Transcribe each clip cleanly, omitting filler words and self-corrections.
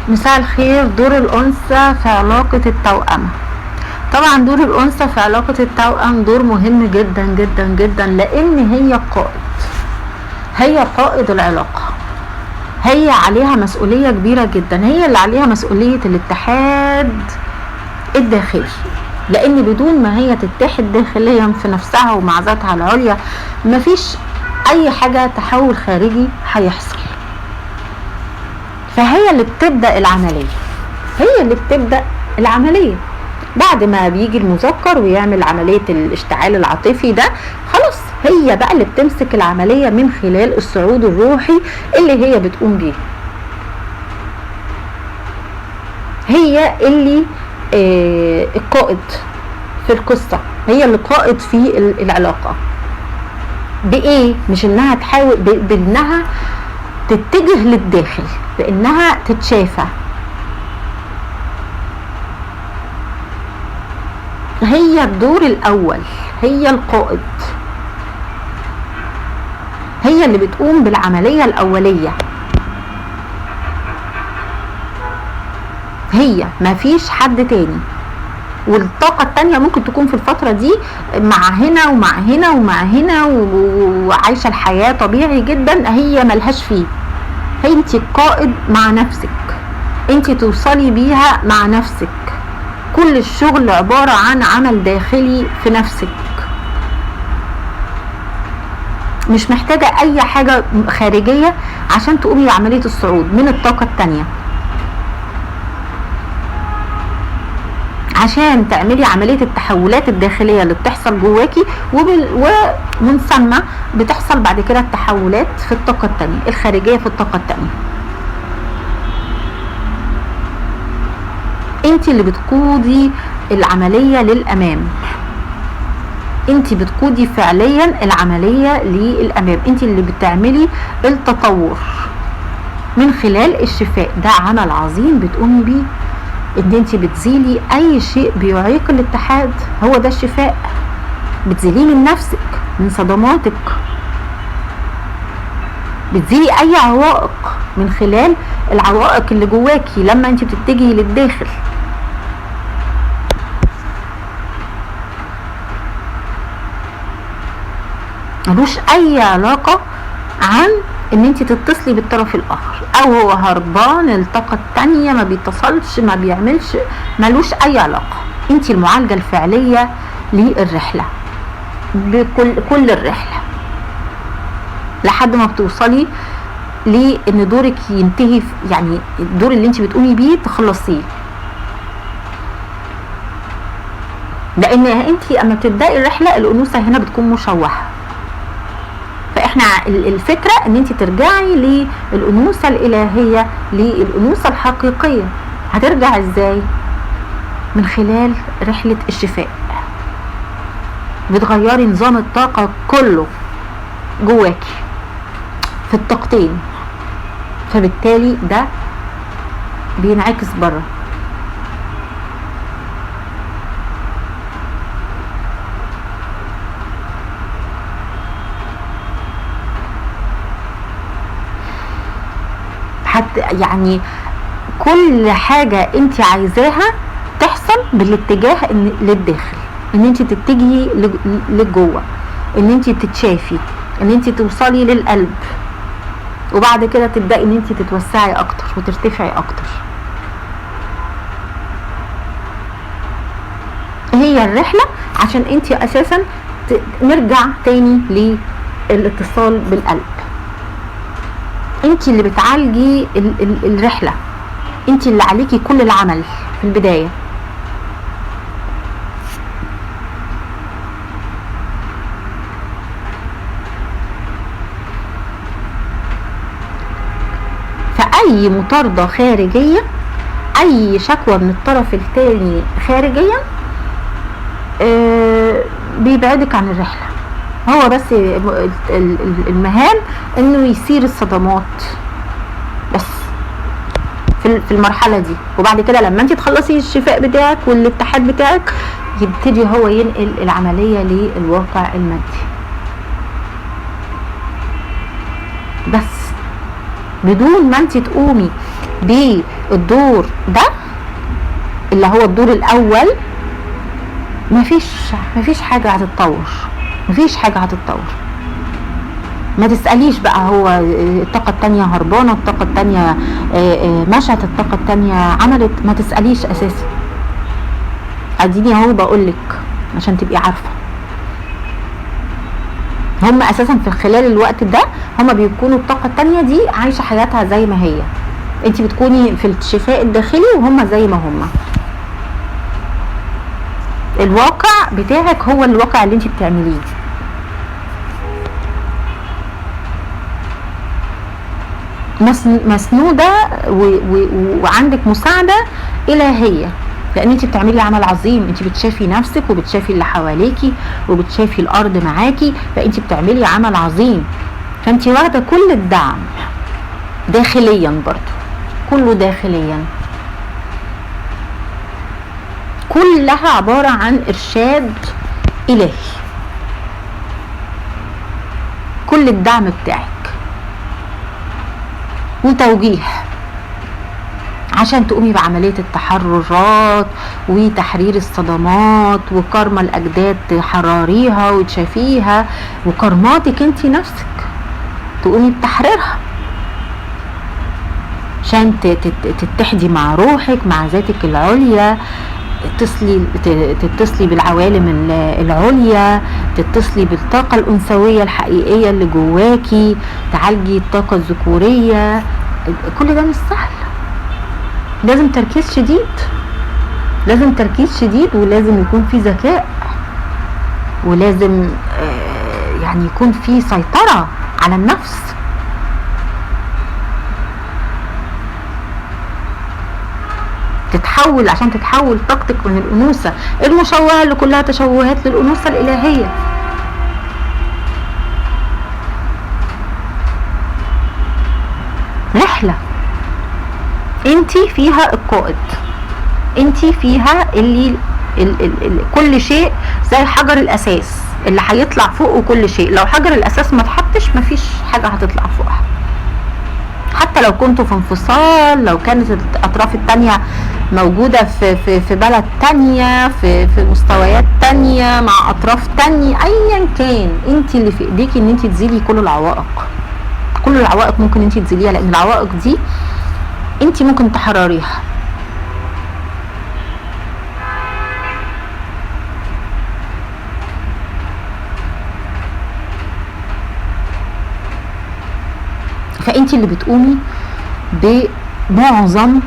مساء الخير. دور الأنثى في علاقة التوأمة. طبعا دور الأنثى في علاقة التوأم دور مهم جدا جدا جدا، لأن هي القائد، هي قائد العلاقة، هي عليها مسؤولية كبيرة جدا، هي اللي عليها مسؤولية الاتحاد الداخلي، لأن بدون ما هي تتحد داخليا في نفسها ومع ذاتها العليا مفيش أي حاجة تحول خارجي هيحصل. فهي اللي بتبدأ العملية، هي اللي بتبدأ العملية. بعد ما بيجي المذكر ويعمل عملية الاشتعال العاطفي ده، خلاص هي بقى اللي بتمسك العملية من خلال الصعود الروحي اللي هي بتقوم بيه. هي اللي القائد في القصة، هي اللي قائد في العلاقة. بإيه؟ مش إنها تحاول، بإنها تتجه للداخل، بإنها تتشافى. هي الدور الأول، هي القائد، هي اللي بتقوم بالعملية الأولية، هي مفيش حد تاني. والطاقة التانية ممكن تكون في الفترة دي مع هنا ومع هنا ومع هنا وعايشة الحياة طبيعي جدا، هي ملهاش فيه. هي انت القائد مع نفسك، انت توصلي بيها مع نفسك. كل الشغل عبارة عن عمل داخلي في نفسك، مش محتاجة اي حاجة خارجية عشان تقومي بعملية الصعود من الطاقة التانية. عشان تعملي عملية التحولات الداخلية اللي بتحصل جواكي، ومن ثم بتحصل بعد كده التحولات في الطاقة التانية الخارجية في الطاقة التانية. انت اللي بتقودي العملية للأمام، انت بتقودي فعليا العملية للأمام، انت اللي بتعملي التطور من خلال الشفاء. ده عمل عظيم بتقومي بيه، ان انت بتزيلي اي شيء بيعيق الاتحاد، هو ده الشفاء. بتزيليه من نفسك، من صدماتك، بتزيلي اي عوائق من خلال العوائق اللي جواكي لما انت بتتجهي للداخل. ملوش اي علاقة عن ان انت تتصلي بالطرف الاخر، او هو هربان الطاقة التانية ما بيتصلش ما بيعملش، ملوش اي علاقة. انت المعالجة الفعلية للرحلة، بكل الرحلة، لحد ما بتوصلي لان دورك ينتهي، يعني الدور اللي انت بتقومي بيه تخلصيه. لان انت اما بتبدأي الرحلة الانوثة هنا بتكون مشوهة. فاحنا الفكرة ان انت ترجعي للأنوثة الإلهية، للأنوثة الحقيقية. هترجع ازاي؟ من خلال رحلة الشفاء. بتغيري نظام الطاقة كله جواكي في الطاقتين، فبالتالي ده بينعكس بره. حتى يعني كل حاجة انت عايزاها تحصل بالاتجاه للداخل، ان انت تتجهي لجوه، ان انت تتشافي، ان انت توصلي للقلب، وبعد كده تبدأي ان انت تتوسعي اكتر وترتفعي اكتر. هي الرحلة عشان انت اساسا نرجع تاني للاتصال بالقلب. انت اللي بتعالجي الرحلة، انت اللي عليكي كل العمل في البداية. فأي مطاردة خارجية، أي شكوى من الطرف الثاني خارجيا، بيبعدك عن الرحلة. هو بس المهام انه يثير الصدمات بس في المرحلة دي، وبعد كده لما انت تخلصي الشفاء بتاعك والاتحاد بتاعك يبتدي هو ينقل العملية للواقع المادي. بس بدون ما انت تقومي الدور ده اللي هو الدور الاول مفيش حاجة هتتطور، مفيش حاجة هتتطور. ما تسأليش بقى هو الطاقة التانية هربانة، الطاقة التانية مشت، الطاقة التانية عملت، ما تسأليش اساسا. اديني اهو بقولك عشان تبقي عارفة. هم اساسا في خلال الوقت ده هم بيكونوا الطاقة التانية دي عايشة حياتها زي ما هي، انت بتكوني في الشفاء الداخلي وهم زي ما هم. الواقع بتاعك هو الواقع اللي انت بتعمليه. مسنودة وعندك مساعدة إلهية، لأن انت بتعملي عمل عظيم، انت بتشافي نفسك وبتشافي اللي حواليكي وبتشافي الأرض معاكي، فانت بتعملي عمل عظيم، فانت واخدة كل الدعم داخليا برضو، كله داخليا، كلها عبارة عن إرشاد إلهي، كل الدعم بتاعك وتوجيه عشان تقومي بعملية التحررات وتحرير الصدمات وكارما الأجداد تحرريها وتشافيها، وكارماتك انت نفسك تقومي بتحريرها عشان تتحدي مع روحك، مع ذاتك العليا، تتصلي بالعوالم العليا، تتصلي بالطاقة الأنثوية الحقيقية اللي جواكي، تعالجي الطاقة الذكورية. كل ده مش سهل، لازم تركيز شديد، لازم تركيز شديد، ولازم يكون في ذكاء، ولازم يعني يكون في سيطرة على النفس. تتحول عشان تتحول طاقتك من الأنوثة المشوهة اللي كلها تشوهات للأنوثة الإلهية. رحلة انتي فيها القائد، انتي فيها اللي ال كل شيء زي حجر الأساس اللي هيطلع فوقه كل شيء. لو حجر الأساس ما اتحطش مفيش حاجة هتطلع فوقها، حتى لو كنتوا في انفصال، لو كانت الأطراف التانية موجودة في في في بلد تانية، في مستويات تانية مع أطراف تانية، أيا كان انت اللي في ايديكي ان انت تزيلي كل العوائق. كل العوائق ممكن انت تزيليها، لأن العوائق دي انت ممكن تحرريها. فانت اللي بتقومي بمعظم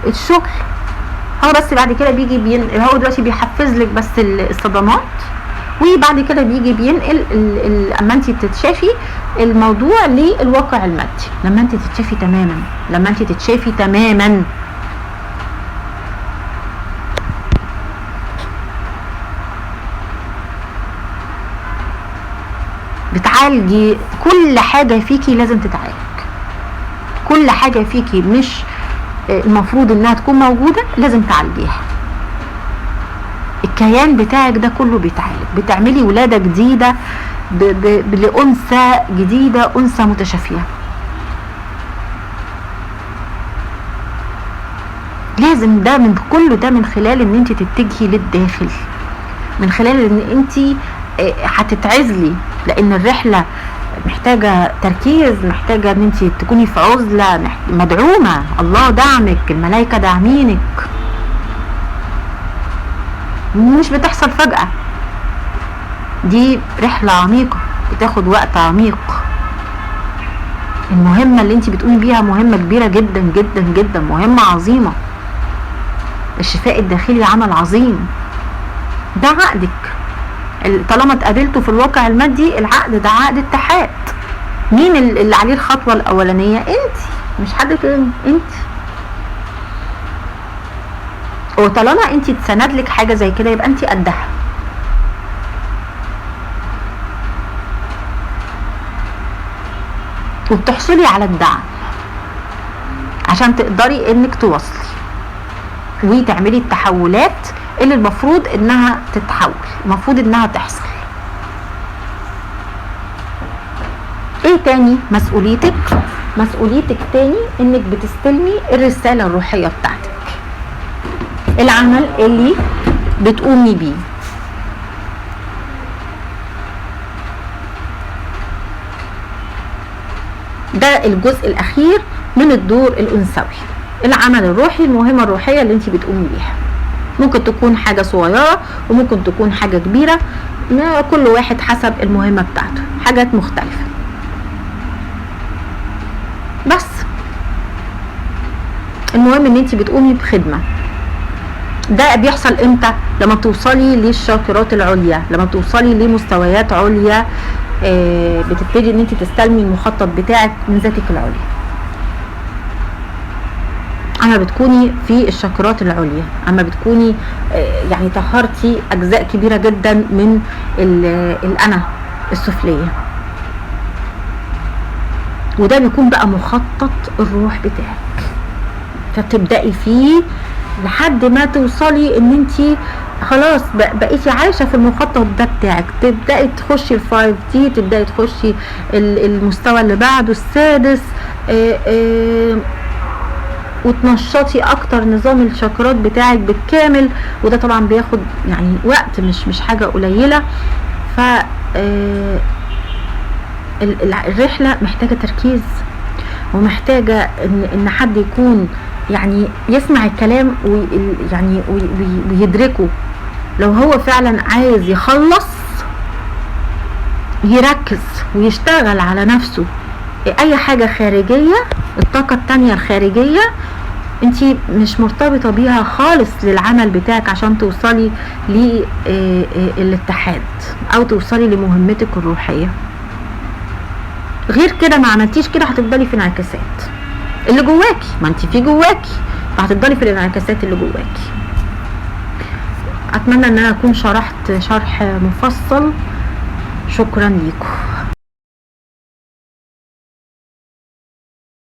الشغل. هو بس بعد كده بيجي هو دلوقتي بيحفز لك بس الصدمات، وبعد كده بيجي بينقل اما انت تتشافي الموضوع للواقع المادي. لما انت تتشافي تماما، لما انت تتشافي تماما بتعالجي كل حاجة فيكي، لازم تتعالج كل حاجة فيكي مش المفروض انها تكون موجودة، لازم تعالجيها. الكيان بتاعك ده كله بيتعالج، بتعملي ولادة جديدة لأنثى جديدة، أنثى متشافية. لازم ده من كله ده من خلال ان انت تتجهي للداخل، من خلال ان انت هتتعزلي، لان الرحلة محتاجة تركيز، محتاجة ان انت تكوني في عزلة، مدعومة، الله دعمك، الملائكة داعمينك، مش بتحصل فجأة، دي رحلة عميقة بتاخد وقت عميق. المهمة اللي انت بتقومي بيها مهمة كبيرة جدا جدا جدا، مهمة عظيمة. الشفاء الداخلي عمل عظيم، ده عقدك طالما اتقابلتوا في الواقع المادي، العقد ده عقد اتحاد. مين اللي عليه الخطوة الأولانية؟ انت، مش حد تاني، انت. وطالما انت اتسند لك حاجة زي كده يبقى انت قدها. وبتحصلي على الدعم عشان تقدري انك تواصلي وتعملي التحولات اللي المفروض انها تتحول، المفروض انها تحصل. ايه تاني مسؤوليتك؟ مسؤوليتك تاني انك بتستلمي الرسالة الروحية بتاعتك، العمل اللي بتقومي بيه. ده الجزء الاخير من الدور الانثوي، العمل الروحي، المهمة الروحية اللي انت بتقومي بيها. ممكن تكون حاجة صغيرة وممكن تكون حاجة كبيرة، كل واحد حسب المهمة بتاعته، حاجات مختلفة. بس المهم ان انت بتقومي بخدمة. ده بيحصل امتى؟ لما بتوصلي للشاكرات العليا، لما بتوصلي لمستويات عليا، بتبتدي ان انت تستلمي المخطط بتاعك من ذاتك العليا. اما بتكوني في الشاكرات العليا، اما بتكوني يعني طهرتي اجزاء كبيرة جدا من الانا السفليه، وده بيكون بقى مخطط الروح بتاعك، فبتبدأي فيه لحد ما توصلي ان انت خلاص بقيتي عايشه في المخطط ده بتاعك. تبداي تخشي ال5 دي، تبداي تخشي المستوى اللي بعده السادس، وتنشطي اكتر نظام الشاكرات بتاعك بالكامل. وده طبعا بياخد يعني وقت، مش حاجة قليله. ف الرحلة محتاجه تركيز، ومحتاجة ان حد يكون يعني يسمع الكلام ويعني ويدركه. لو هو فعلا عايز يخلص يركز ويشتغل على نفسه. اي حاجة خارجية، الطاقة التانية الخارجية انتي مش مرتبطة بيها خالص للعمل بتاعك عشان توصلي للاتحاد او توصلي لمهمتك الروحية. غير كده ما عملتيش كده هتفضلي في انعكاسات اللي جواكي، ما انت في جواكي، فهتفضلي في الانعكاسات اللي جواكي. اتمنى ان انا اكون شرحت شرح مفصل. شكرا ليكم.